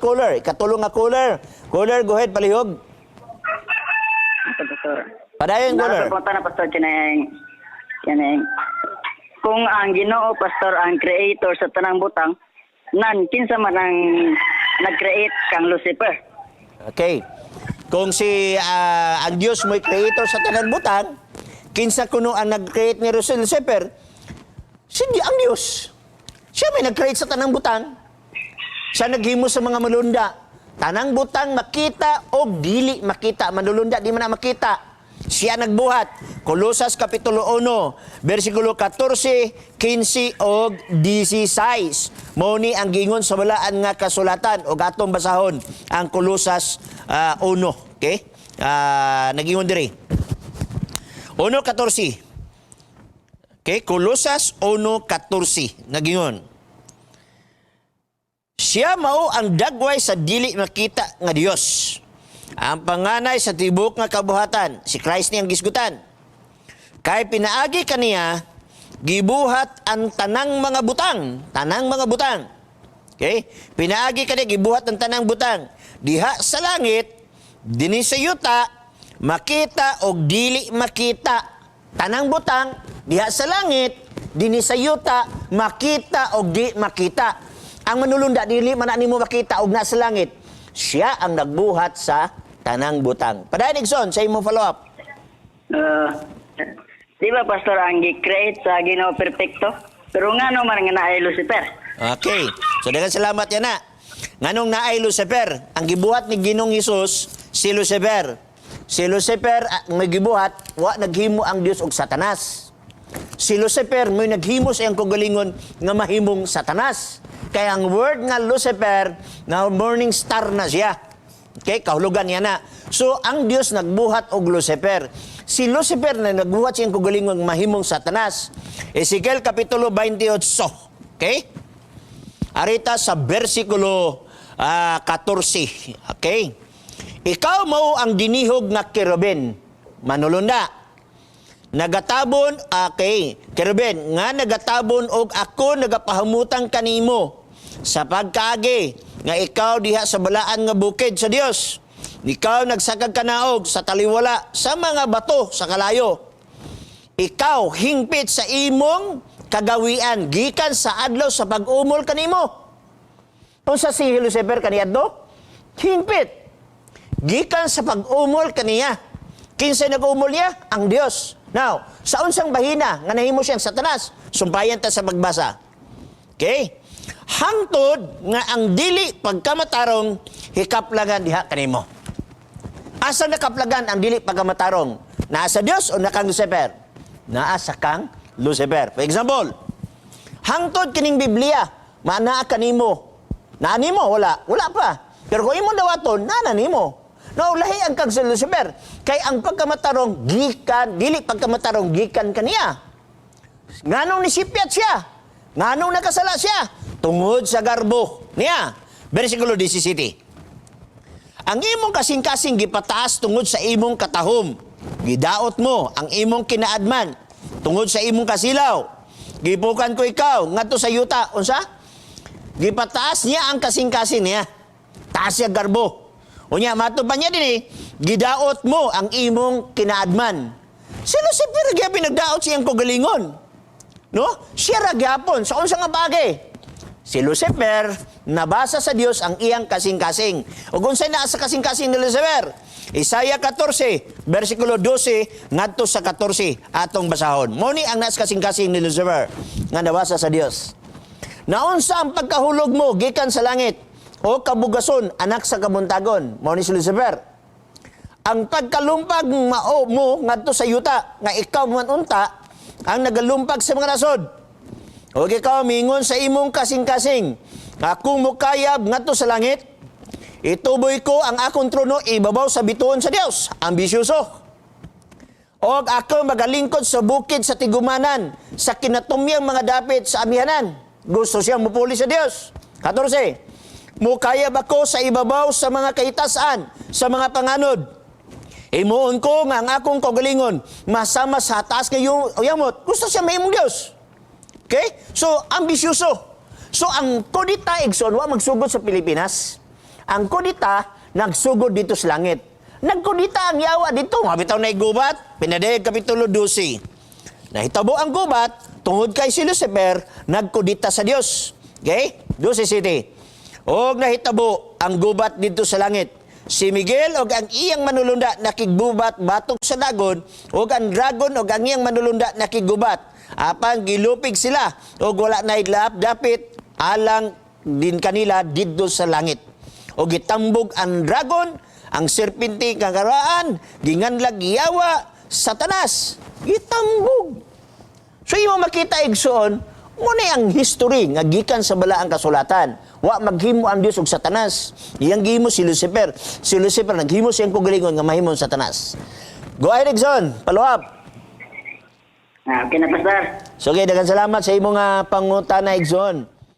caller. Ikatulong nga caller. Caller, go ahead, palihog. Ito, Pastor. Padayon, caller. Naa na, Pastor, kining kung ang Ginoo, Pastor, ang creator sa tanang butang, nan kinsa man ang nag-create kang Lucifer? Okay. Kung si ang Dios mo'y creator sa tanan butang, kinsa kuno ang nag-create ni Lucifer? Si ang Dios. Siya may nag-create sa tanang butang. Siya naghimo sa mga malunda. Tanang butang makita o dili makita. Manulunda di man na makita. Siya nagbuhat. Kolosas Kapitulo 1, versikulo 14, 15 og 16. Mao ni ang gingon sa balaan nga kasulatan og atong basahon ang Kolosas 1. Okay? Nagingon diri. 1:14. Okay, Kolosas 1:14 nagingon. Siya mao ang dagway sa dili makita nga Dios. Ang panganay sa tibok nga kabuhatan, si Christ ni ang gisgutan. Kay pinaagi kaniya gibuhat ang tanang mga butang, tanang mga butang. Okay? Pinaagi kaniya gibuhat ang tanang butang. Diha sa langit, dinhi sa yuta, makita og dili makita. Tanang butang diha sa langit, dinhi sa yuta, makita og di makita. Ang manulunda dili man na nimo makita og na sa langit. Siya ang nagbuhat sa tanang butang. Padayon, Igsoon, sa imo follow up. Di ba, Pastor, ang gi-create sa Ginoo perpekto? Pero ngano man nga naay Lucifer? Okay. So daghang salamat yan na. Nganong naay Lucifer? Ang gibuhat ni Ginoong Hesus si Lucifer. Si Lucifer may gibuhat, wa naghimo ang Dios og Satanas. Si Lucifer may naghimo sa iyang kaugalingon nga mahimong Satanas. Kaya ang word nga Lucifer na morning star na siya. Okay, kahulugan niya na. So, ang Dios nagbuhat og Lucifer. Si Lucifer na nagbuhat siyang kaugalingon mahimong Satanas. Ezekiel Kapitulo 28. Okay? Arita sa versikulo 14. Okay? Ikaw mao ang dinihog nga kerubin. Manulunda. Nagatabon, okay, kerubin, nga nagatabon og ako nagapahamutang kanimo sa pagkaagi nga ikaw diha sa balaan nga bukid sa Dios. Ikaw nagsakag kanaog sa taliwala sa mga bato sa kalayo. Ikaw hingpit sa imong kagawian gikan sa adlaw sa pag-umol kanimo. Unsa si Lucifer kaniadto? Hingpit. Gikan sa pag-umol kaniya. Kinsay nag-umol niya? Ang Dios. Now, sa unsang bahina nga nahimo siyang Satanas? Sumpayan ta sa pagbasa. Okay? Hangtod nga ang dili pagkamatarong hikaplagan diha kanimo. Asa nakaplagan ang dili pagkamatarong? Naa sa Dios o naa kang Lucifer? Naa sa kang Lucifer. For example, hangtod kining Biblia, maanaa kanimo. Naa nimo wala? Wala pa. Pero kung imong dawaton, naa na nimo. No, lahi ang kang si Lucifer. Kay ang pagkamatarong gikan, dili pagkamatarong gikan kaniya. Nganong nisipyat siya? Nganong nakasala siya? Tungod sa garbo niya. Versikulo 17. Ang imong kasing-kasing gipataas tungod sa imong katahom. Gidaot mo ang imong kinaadman tungod sa imong kasilaw. Gipukan ko ikaw ngadto sa yuta. Unsa? Gipataas niya ang kasing-kasing niya. Taas siya garbo. Unya, mato pa niya din eh, gidaot mo ang imong kinaadman. Si Lucifer gyapon nagdaot siyang kaugalingon. No? Siya ra gyapon sa unsa nga bagay. Si Lucifer nabasa sa Dios ang iyang kasing-kasing. Ug unsay naa sa kasing-kasing ni Lucifer? Isaiah 14, versikulo 12 ngadto sa 14 atong basahon. Mo ni ang naa sa kasing-kasing ni Lucifer nga nabasa sa Dios. Naunsa ang pagkahulog mo gikan sa langit o kabugason, anak sa kabuntagon? Mao ni si Lucifer. Ang pagkalumpag mao mo ngadto sa yuta nga ikaw man unta ang nagalumpag sa mga nasod. O ikaw mingon sa imong kasing-kasing, akong mukayab ngadto sa langit, ituboy ko ang akong trono ibabaw sa bituon sa Dios. Ambisyoso. Og ako magalingkod sa bukid sa tigumanan, sa kinatumyang mga dapit sa amihanan. Gusto siyang mupuli sa Dios. 14. Mukayab ako sa ibabaw sa mga kaitasan, sa mga panganod. Himuon ko nga ang akong kaugalingon masama sa taas nga yamot. Gusto siya mahimong Dios. Okay? So, ambisyoso. So, ang kudita, igsoon, wa magsugod sa Pilipinas. Ang kudita nagsugod dito sa langit. Nagkudita ang yawa dito. Nga bitaw na gubat. Pinadayag Kapitulo 12. Nahitabo ang gubat tungod kay si Lucifer nagkudita sa Dios. Okay? 12 City. Og nahitabo ang gubat dito sa langit. Si Miguel og ang iyang manulunda nakigbubat batok sa dagon og ang dragon og ang iyang manulunda nakiggubat. Apan gilupig sila og wala na dapit alang din kanila didto sa langit. O gitambog ang dragon, ang serpente kang karaan, ginganlag yawa, Satanas, gitambog. So imo makita, igsoon, muna ang history nga gikan sa balaang kasulatan. Wa maghimo ang Dios og Satanas. Iyang gihimo si Lucifer. Si Lucifer naghimo siyang kagalingon nga mahimo ang Satanas. Go ahead, igsoon. Follow up. Ah, okay na, Pastor. So okay, daghang salamat sa imong pangutana, igsoon.